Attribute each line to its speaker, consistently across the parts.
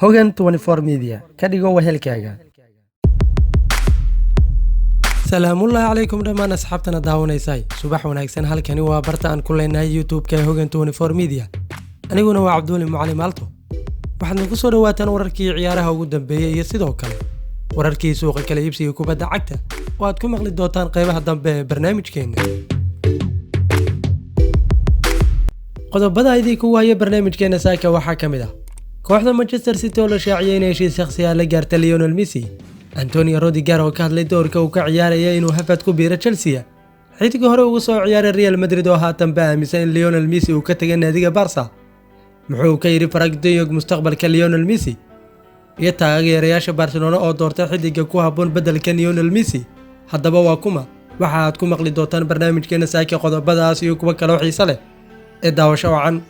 Speaker 1: Hogan 24 Media ka dhigo wehelkaaga. Salaamullaahi calaykum dhammaan asxaabtana daawanaysay, subax wanaagsan. Halkani waa barta aan ku leenahay YouTube-ka ee Hogan 24 Media. Aniguna waa Cabduuli Mucali Maalto. Waxaadna ku soo dhawaataan wararkii ciyaaraha ugu dambeeyey iyo sidoo kale wararkii suuqa kala iibsiga kubadda cagta oo aad ku maqli doontaan qeybaha dambe ee barnaamijkeenna. Qodobada idinku waaya barnaamijkeena saaka waxaa ka mid ah kooxda Manchester City oo la shaaciyay inay heshiis shakhsi ah la gaarta Lionel Messi, Antonio Rudiger oo ka hadlay doorka uu ka ciyaaraya inuu Havertz ku biiro Chelsea, xidiga hore uga soo ciyaaray Real Madrid oo haatan ba aaminsan in Lionel Messi uu ka tegay naadiga Barca, muxuu ka yidhi Frank de Jong mustaqbalka Lionel Messi, iyo taageerayaasha Barcelona oo doortay xidiga ku habboon beddelka Lionel Messi. Haddaba waa kuma? Waxa aad ku maqli doontaan barnaamijkeena saaki qodobadaas iyo kuwo kaloo xiise leh ee daawasho wacan.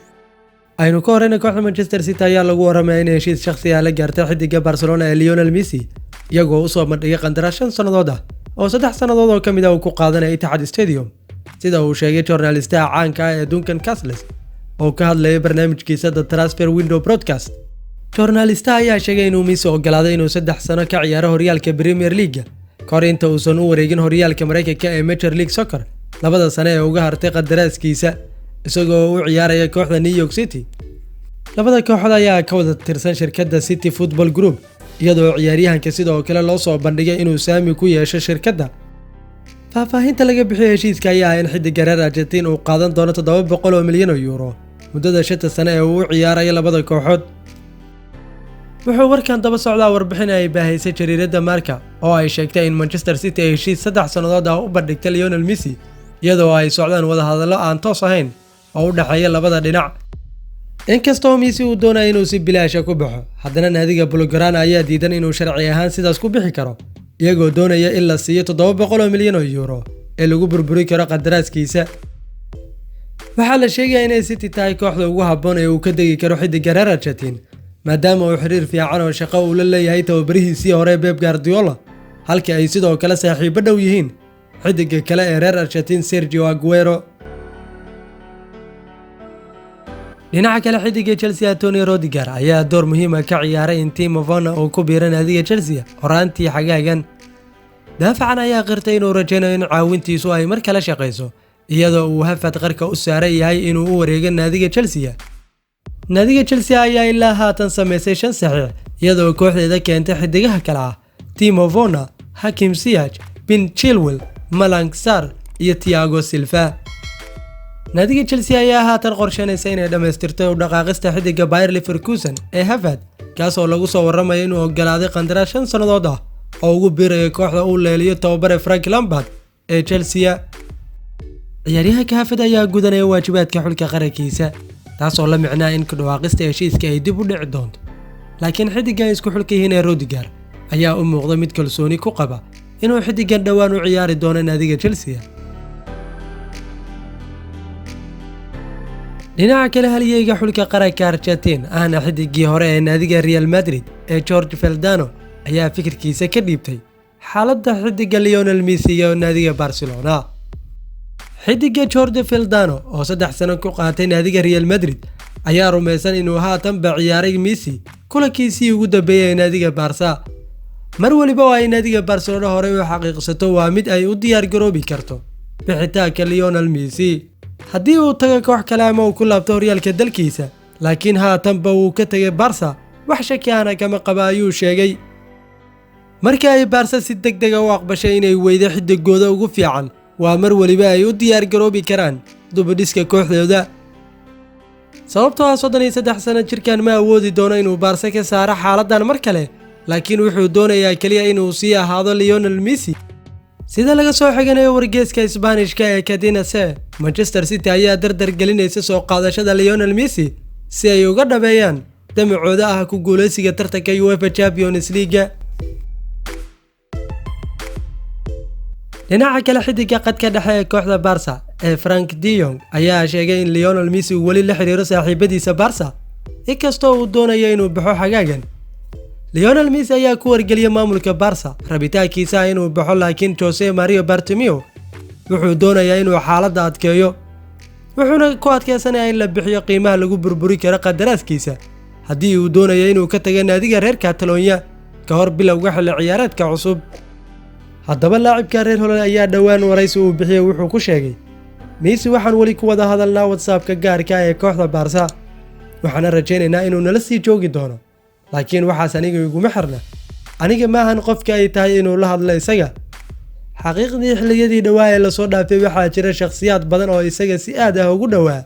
Speaker 1: Aynu ka horeyna, kooxda Manchester City ayaa lagu waramaya inay heshiis shakhsi ah la gaartay xidiga Barcelona ee Lionel Messi, iyagoo usoo bandhigay qandaraas 5 sannadood ah oo 3 sannadood oo ka mid ah uu ku qaadanaya Etihad Stadium, sida uu sheegay journalistaha caanka ah ee Duncan Castles oo ka hadlayay barnaamijkiisa The Transfer Window Broadcast. Journalistaha ayaa sheegay inuu Messi ogolaaday inuu 3 sano ka ciyaaro horyaalka Premier League kahor inta uusan u wareegin horyaalka Mareykanka ee Major League Soccer 2da sane ee uga hartay qandaraaskiisa, isagoo u ciyaaraya kooxda New York City. Labada kooxood ayaa ka wada tirsan shirkadda City Football Group, iyadoo ciyaaryahanka sidoo kale loo soo bandhigay inuu saami ku yeesho shirkadda. Faahfaahinta laga bixiyay heshiiska ayaa ah in xidiga reer Argentin uu qaadan doono 700 milyan oo euro muddada 5ta sane ee uu u ciyaarayo labada kooxood. Wuxuu warkan daba socdaa warbixin ay baahaysay jariiradda Marca oo ay sheegtay in Manchester City ay heshiis 3 sannadood ah u bandhigtay Lionel Messi, iyadoo ay socdaan wadahadallo aan toos ahayn oo u dhexeeya labada dhinac. Inkastoo Messi uu doonaya inuu si bilaasha ku baxo, haddana naadiga Blaugrana ayaa diidan inuu sharci ahaan sidaas ku bixi karo, iyagoo doonaya in la siiyo 700 milyan oo euro ee lagu burburi karo qandaraaskiisa. Waxaa la sheegaya inay City tahay kooxda ugu habboon ee uu ka degi karo xidiga reer Argentin, maadaama uu xiriir fiican oo shaqo uu la leeyahay tababarihiisii hore Pep Guardiola, halka ay sidoo kale saaxiibo dhow yihiin xidiga kale ee reer Argentin Sergio Aguero. Dhinaca kale, xidiga Chelsea Antonio Rudiger ayaa door muhiim ah ka ciyaaray in Timo Werner uu ku biiro naadiga Chelsea horaantii xagaagan. Daafacan ayaa qirtay inuu rajaynayo in caawintiisu ay mar kale shaqeyso, iyadoo uu Havertz qarka u saaran yahay inuu u wareego naadiga Chelsea. Naadiga Chelsea ayaa ilaa haatan sameysay shan saxiix, iyadoo kooxdeeda keentay xidigaha kale ah Timo Werner, Hakim Ziyech, Ben Chilwell, Malang Sarr iyo Thiago Silva. Naadiga Chelsea ayaa haatan qorsheynaysa inay dhammaystirto u dhaqaaqista xidiga Bayer Leverkusen ee Havertz, kaasoo lagu soo waramayo inuu ogolaaday qandaraas 5 sannadood ah oo ugu biirayo kooxda uu leeliyo tababare Frank Lampard ee Chelsea. Ciyaaryahanka Havertz ayaa gudanaya waajibaadka xulka qarankiisa, taasoo la micnaa in ku dhawaaqista heshiiska ay dib u dhici doonto. Laakiin xidigan ay isku xulka yihiin ee Rudiger ayaa u muuqda mid kalsooni ku qaba inuu xidigan dhowaan u ciyaari doono naadiga Chelsea. Dhinaca kale, halyeyga xulka qaranka Argentin ahna xidigii hore ee naadiga Real Madrid ee George Valdano ayaa fikirkiisa ka dhiibtay xaaladda xidiga Lionel Messi iyo naadiga Barcelona. Xidiga Jorge Valdano oo 3 sano ku qaatay naadiga Real Madrid ayaa rumaysan inuu haatanba ciyaaray Messi kulankiisii ugu dambeeyay ee naadiga Barca. Mar waliba oo ay naadiga Barcelona horey u xaqiiqsato waa mid ay u diyaar garoobi karto bixitaanka Lionel Messi haddii uu tago koox kale ama uu ku laabto horyaalka dalkiisa, laakiin haatanba wuu ka tegay Barca, wax shaki ahna kama qaba, ayuu sheegay. Markii ay Barca si deg dega u aqbashay inay weydo xidigooda ugu fiican, waa mar waliba ay u diyaar garoobi karaan dubadhiska kooxdooda, sababtoo ah 33 sano jirkan ma awoodi doono inuu Barca ka saaro xaaladdan mar kale, laakiin wuxuu doonayaa keliya inuu sii ahaado Lionel Messi. Sida laga soo xiganayo wargeyska Isbaanishka ee Cadena SER, Manchester City ayaa dardar gelinaysa soo qaadashada Lionel Messi si ay uga dhabeeyaan damacooda ah ku guuleysiga tartanka UEFA Champions League. Dhinaca kale, xidiga qadka dhexe ee kooxda Barca ee Frank de Jong ayaa sheegay in Lionel Messi uu weli la xiriiro saaxiibadiisa Barca, inkastoo uu doonayo inuu baxo xagaagan. Lionel Messi ayaa ku wargeliyay maamulka Barca rabitaankiisa ah inuu baxo, laakiin Jose Mario Bartomeu wuxuu doonayaa inuu xaaladda adkeeyo, wuxuuna ku adkeysanayaa in la bixiyo qiimaha lagu burburi karo qadaraaskiisa. Haddii uu doonayo inuu ka tago naadiga reer Catalonia ka hor bilowga xilli ciyaareedka cusub. Haddaba laacibka reer Holland ayaa dhowaan waraysi uu bixiyey wuxuu ku sheegay: "Messi waxaan weli ku wada hadalnaa WhatsAppka gaarka ee kooxda Barca, waxaana rajaynaynaa inuu nala sii joogi doono, laakiin waxaas aniga iguma xirna. Aniga maahan qofka ay tahay inuu la hadlo isaga. Xaqiiqdii, xilliyadii dhowaa ee lasoo dhaafay waxaa jira shakhsiyaad badan oo isaga si aad ah ugu dhowaa.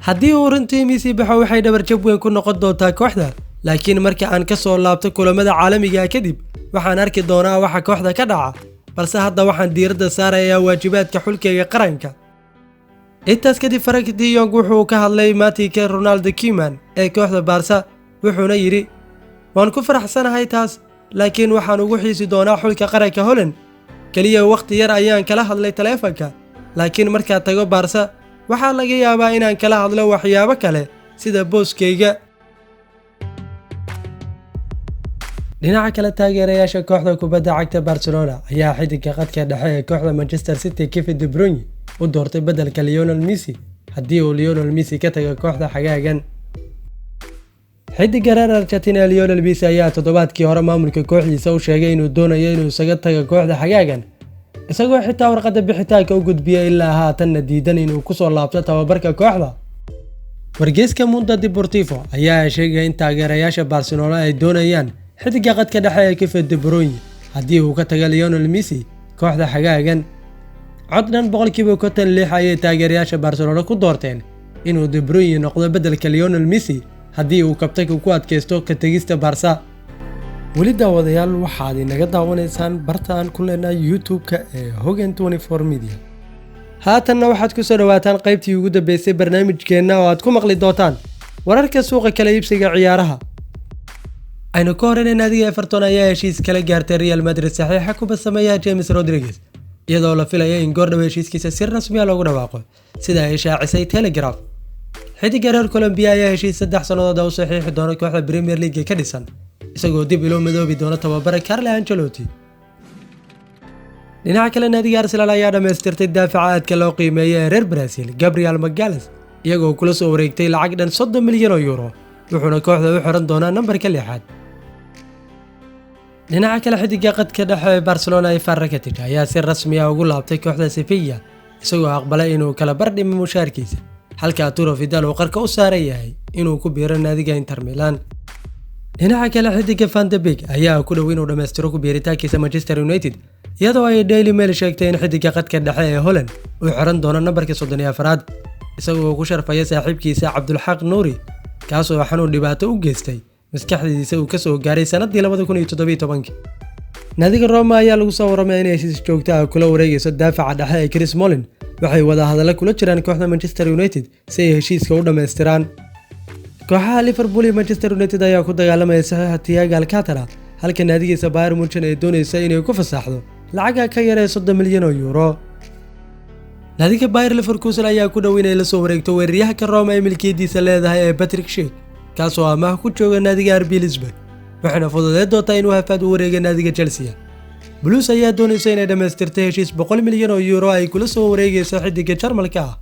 Speaker 1: Haddii uu runtii Messi baxo, waxay dhabarjab weyn ku noqon doontaa kooxda, laakiin marka aan ka soo laabto kulamada caalamiga kadib, waxaan arki doonaa waxa kooxda ka dhaca, balse hadda waxaan diiradda saarayaa waajibaadka xulkayga qaranka." Intaas kadib, Frenkie de Jong wuxuu ka hadlay maatinka Ronald Koeman ee kooxda Barca, wuxuuna yidhi: "Waan ku faraxsanahay taas, laakiin waxaan ugu xiisi doonaa xulka qaranka Holland. Keliya wakhti yar ayaan kala hadlay taleefanka, laakiin markaad tago Barca waxaa laga yaabaa inaan kala hadlo waxyaabo kale sida booskayga." Dhinaca kale, taageerayaasha kooxda kubadda cagta Barcelona ayaa xiddiga khadka dhexe ee kooxda Manchester City, Kevin De Bruyne, u doortay beddelka Lionel Messi haddii uu Lionel Messi ka tago kooxda xagaagan. Xiddiga reer Argentina Lionel Messi ayaa toddobaadkii hore maamulka kooxdiisa u sheegay inuu doonayo inuu isaga tago kooxda xagaagan, isagoo xitaa warqadda bixitaanka u gudbiyay, ilaa haatanna diidan inuu kusoo laabto tababarka kooxda. Wargeyska Mundo Deportivo ayaa sheegaya in taageerayaasha Barcelona ay doonayaan xiddiga khadka dhexe ee Kevin De Bruyne haddii uu ka tago Lionel Messi kooxda xagaagan. Cod dhan 56% ayay taageerayaasha Barcelona ku doorteen inuu De Bruyne noqdo beddelka Lionel Messi haddii uu kabtanka ku adkaysto ka tegista Barca. Weli daawadayaal, waxaad inaga daawanaysaan barta aan ku leenahay YouTube-ka ee Hogan 24 Media. Haatanna waxaad ku soo dhawaataan qaybtii ugu dambeysay barnaamijkeenna oo aad ku maqli doontaan wararka suuqa kala iibsiga ciyaaraha. Aynu ka horreynay, naadiga Everton ayaa heshiis kala gaartay Real Madrid saxiixa kuba sameeyaha James Rodriguez, iyadoo la filaya in goordhow heshiiskiisa si rasmi ah loogu dhawaaqo, sida ay shaacisay Telegraph. Xidiga reer Colombia ayaa heshiis 3 sannadood u saxiixi doona kooxda Premier League ka dhisan, isagoo dib ilo midoobi doona tababare Carlo Ancelotti. Dhinaca kale, naadiga Arsenal ayaa dhammaystirtay daafaca aadka loo qiimeeyay ee reer Brazil, Gabriel Magalhaes, iyagoo kula soo wareegtay lacag dhan €30 milyan, wuxuuna kooxda u xiran doonaa nambarka lixaad. Dhinaca kale, xidiga qadka dhexe ee Barcelona Ivan Rakitic ayaa si rasmi ah ugu laabtay kooxda Sevilla, isagoo aqbalay inuu kala bardhimo mushaarkiisa, halka Arturo Vidal uu qarka u saaran yahay inuu ku biiro naadiga Inter Milan. Dhinaca kale, xidiga Van de Beek ayaa ku dhow inuu dhammaystiro ku biiritaankiisa Manchester United, iyadoo ay Daily Mail sheegtay in xidiga qadka dhexe ee Holland uu xiran doono nambarka 34aad, isagoo ku sharfaya saaxiibkiisa Cabdulxaq Nuuri, kaasoo xanuun dhibaato u geystay maskaxdiisa uu kasoo gaaray sanadii 2017-kii. Naadiga Roma ayaa lagu soo warramaya inay heshiis joogto ah kula wareegayso daafaca dhexe ee Chris Smalling. Waxay wada hadallo kula jiraan kooxda Manchester United si ay heshiiska u dhammaystiraan. Kooxaha Liverpool iyo Manchester United ayaa ku dagaalamaya saxiixa Thiago Alcantara, halka naadigiisa Bayern Munchen ay doonaysa inay ku fasaxdo lacaga ka yar ee €30 milyan. Naadiga Bayer Leverkusen ayaa ku dhow inay la soo wareegto weeraryahanka Roma ee milkiyadiisa leedahay ee Patrick Schick, kaasoo amaah ku jooga naadiga RB Leipzig, waxayna fududeed doontaa inuu hafaad u wareega naadiga Chelsea. Blues ayaa doonaysa inay dhammaystirtay heshiis €100 milyan ay kula soo wareegayso xidiga Jarmalka ah.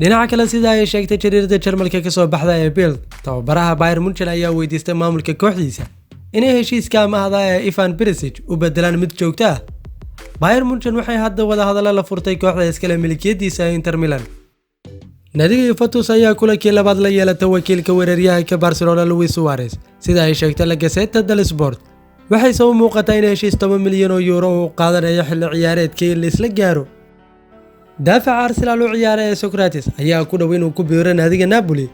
Speaker 1: Dhinaca kale, sida ay sheegtay jariirada Jarmalka kasoo baxda ee Bild, tababaraha Bayern Munchen ayaa weydiistay maamulka kooxdiisa inay heshiiska amaahda ee Ivan Perisic u bedelaan mid joogto ah. Bayern Munchen waxay hadda wada hadallo la furtay kooxda iskale milkiyadiisa ee Inter Milan. Naadiga Juventus ayaa kulankii labaad la yeelatay wakiilka weeraryahanka Barcelona Luis Suarez, sida ay sheegtay La Gazzetta dello Sport. Waxayse u muuqataa in heshiis €10 milyan uu qaadanayo xilli ciyaareedkii la isla gaaro. Daafaca Arsenal u ciyaara ee Socrates ayaa ku dhow inuu ku biiro naadiga Napoli.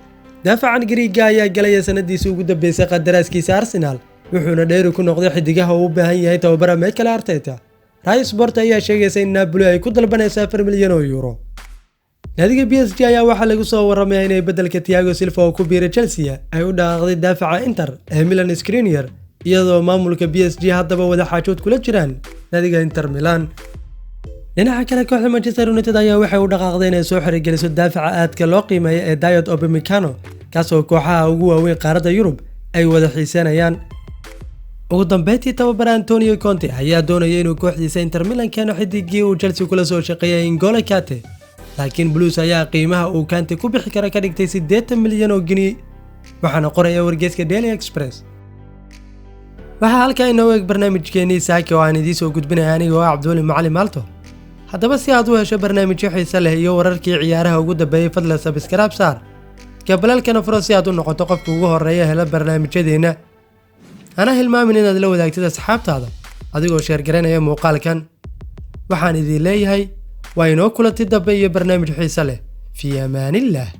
Speaker 1: Daafacan Gariiga ayaa galaya sanadiisii ugu dambeysay qadaraaskiisa Arsenal, wuxuuna dheeri ku noqday xidigaha uu u baahan yahay tababara Mikel Arteta. Rai Sport ayaa sheegaysa in Napoli ay ku dalbanayso €4 milyan. Naadiga PSG ayaa waxaa lagu soo warramaya inay beddelka Thiago Silva oo ku biiray Chelsea ay u dhaqaaqday daafaca Inter ee Milan Skriniar, iyadoo maamulka PSG haddaba wada xaajood kula jiraan naadiga Inter Milan. Dhinaca kale, kooxda Manchester United ayaa waxay u dhaqaaqday inay soo xerigeliso daafaca aadka loo qiimeeya ee Dayot Upamecano, kaasoo kooxaha ugu waaweyn qaaradda Yurub ay wada xiiseynayaan. Ugu dambeyntii, tababare Antonio Conte ayaa doonaya inuu kooxdiisa Inter Milan keeno xidigii uu Chelsea kula soo shaqeeyay N'Golo Kante, laakiin Blues ayaa qiimaha uu Kante ku bixi kara ka dhigtay 80 milyan oo gini. Waxaana qoraya wargeyska Daily Express. Waxaa halkaa inoo eeg barnaamijkeenii saaki oo aan idiin soo gudbinaya aniga oo ah Cabdiweli Macalin Maalto. Haddaba, si aad u hesho barnaamijyo xiise leh iyo wararkii ciyaaraha ugu dambeeyey, fadlan subscribe saar, gambaleelkana furo si aad u noqoto qofka ugu horreeya hela barnaamijyadeenna. Hana hilmaamin inaad la wadaagtid asxaabtaada adigoo share garaynaya muuqaalkan. Waxaan idiin leeyahay, waa inoo kulanti dambe iyo barnaamij xiise leh. Fii amaanillaah.